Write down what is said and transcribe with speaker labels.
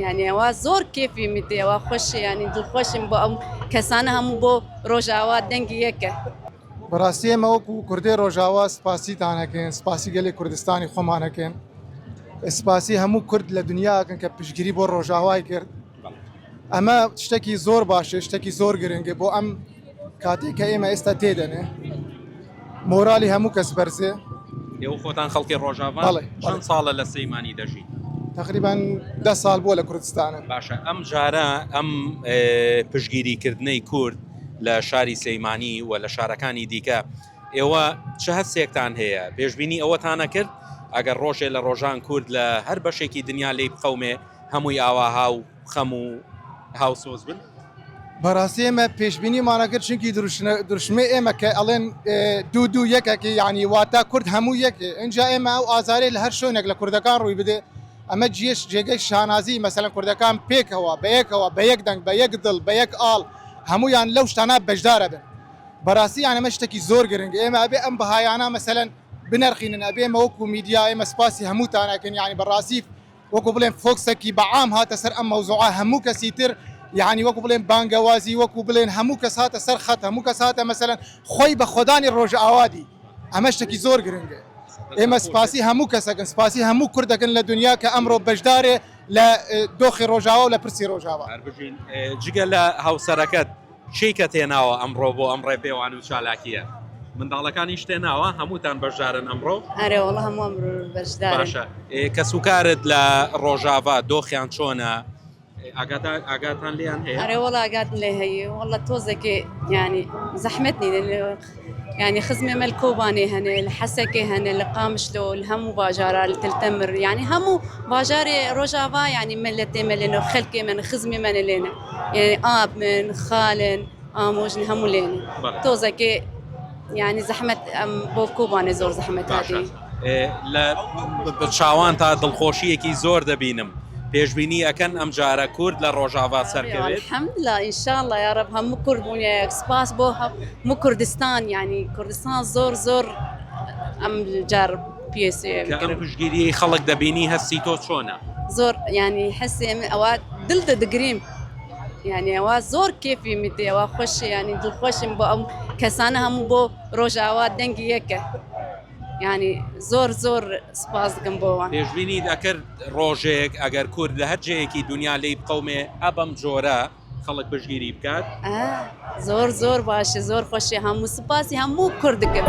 Speaker 1: یانی ئەوە زۆر کێفی میتێ ئەوە خۆشی ینی دڵخۆشم بۆ ئەم کەسانە هەموو بۆ ڕۆژاوا دەنگی یەکە.
Speaker 2: بەڕاستی ئێمە وەکو کوردەی ڕۆژاوا سپاسیتان ئەکەین، سپاسی گەلی کوردستانی خۆمان ئەکەین، سپاسی هەموو کورد لە دنیا ئەکەن کە پشتگیری بۆ ڕۆژاوای کرد. ئەمە شتێکی زۆر باشە، شتێکی زۆر گرنگە بۆ ئەم کاتێک کە ئێمە ئێستا تێدەنێ مۆرالی هەموو کەس بەرزێ.
Speaker 3: ئێوە خۆتان خەڵکی ڕۆژاڤان؟
Speaker 2: بەڵێ.
Speaker 3: چەند ساڵە لە سلێمانی دەژین؟
Speaker 2: تەقریبەن دە ساڵ بووە لە کوردستانم.
Speaker 3: باشە ئەم جارە ئەم پشتگیری کردنەی کورد لە شاری سلێمانی و لە شارەکانی دیکە ئێوە چ هەستێکتان هەیە؟ پێشبینی ئەوەتان ئەکرد ئەگەر ڕۆژێ لە ڕۆژان کورد لە هەر بەشێکی دنیا لێی بقەومێ هەمووی ئاوا هاو خەم و هاوسۆز بن؟
Speaker 2: بەڕاستی ئێمە پێشبینیمان ئەکرد چونکی دروشمەی ئێمە کە ئەڵێن دوو دوو یەکەکی یعنی واتا کورد هەموو یەکێ ئینجا ئێمە ئەو ئازارەی لە هەر شوێنێک لە کوردەکان ڕووی بدێ ئەمە جێش جێگەی شانازی مەسەلەن کوردەکان پێکەوە بە یەکەوە بە یەک دەنگ بە یەک دڵ بە یەک ئاڵ هەموویان لەو شتانە بەشدارە بن بەڕاستی یان ئەمە شتێکی زۆر گرنگە ئێمە ئەبێ ئەم بەهایانە مەسەلەن بنرخینن ئەبێ ئێمە وەکو میدیا ئێمە سپاسی هەمووتان ئەکەین یعنی بەڕاستی وەکو بڵێن فۆکسەکی بە عام هاتە سەر ئەم مەوزوعە هەموو کەسی تر یعنی وەکو بڵێن بانگەوازی وەکو بڵێن هەموو کەس هاتە سەر خەت هەموو کەس هاتە مەسەلەن خۆی بە خۆدانی ڕۆژئاوا دی ئەمە شتێکی زۆر گرنگە ئێمە سپاسی هەموو کەسەکەن سپاسی هەموو کوردەکەن لە دنیا کە ئەمڕۆ بەشدارێ لە دۆخی ڕۆژاوا و لە پرسی ڕۆژاوا.
Speaker 3: هەر بژین. جگە لە هاوسەرەکەت کێی کەت هێناوە ئەمڕۆ بۆ ئەم ڕێپێوان و چالاکییە؟ منداڵەکانیشت هێناوە؟ هەمووتان بەشدارن ئەمڕۆ؟
Speaker 1: ئەرێ وەڵا هەموو ئەمڕۆ بەشدارن.
Speaker 3: باشە کەسوکارت لە ڕۆژاڤا دۆخیان چۆنە؟ ئاگاتان ئاگاتان لێیان هەیە؟
Speaker 1: ئەرێ وەڵا ئاگات لێ هەیە وەڵا تۆزێکی یانی زەحمەت نینە یانی خزمێ مە لە کۆبانێ هەنێ لە حەسەکێ هەنێ لە قامشلۆ لە هەموو باجارا لە تلتەمر یانی هەموو باجارێ ڕۆژاڤا یانی ملەتێ مە لێنە خەلکێ مەن خزمێ مەنە لێنە یانی ئاب من خالن ئامۆژن هەموو لێنە تۆزێکی یانی زەحمەت ئەم بۆ کۆبانێ زۆر زەحمەت هاتێ.
Speaker 3: لە چاوانتا دڵخۆشییەکی زۆر دەبینم، پێشبینی ئەکەن ئەمجارە کورد لە ڕۆژاڤا سەرکەوێت؟
Speaker 1: الحمدللە ان شاء اللە یارب هەموو کورد بوونە یەک سپاس بۆ هەموو کوردستان یانی کوردستان زۆر زۆر ئەم جار پێسێ
Speaker 3: کە ئەم پشتگیریەی خەڵک دەبینی هەستی تۆ چۆنە؟
Speaker 1: زۆر یانی حەسێ من ئەوە دل دەدگریم یانی ئەوە زۆر کێفی میتێ ئەوە خۆشی یانی دڵخۆشم بۆ ئەم کەسانە هەموو بۆ ڕۆژاوا دەنگی یەکە. یانی زۆر زۆر سپاس دکەم بۆ وان.
Speaker 3: پێشبینیت ئەکرد ڕۆژێک ئەگەر کورد لە هەر جێیەکی دونیا لێی بقەومێ ئە بەم جۆرە خەڵک پشتگیری بکات؟
Speaker 1: ئا زۆر زۆر باشە زۆر خۆشە هەموو سپاسی هەموو کورد دکەم.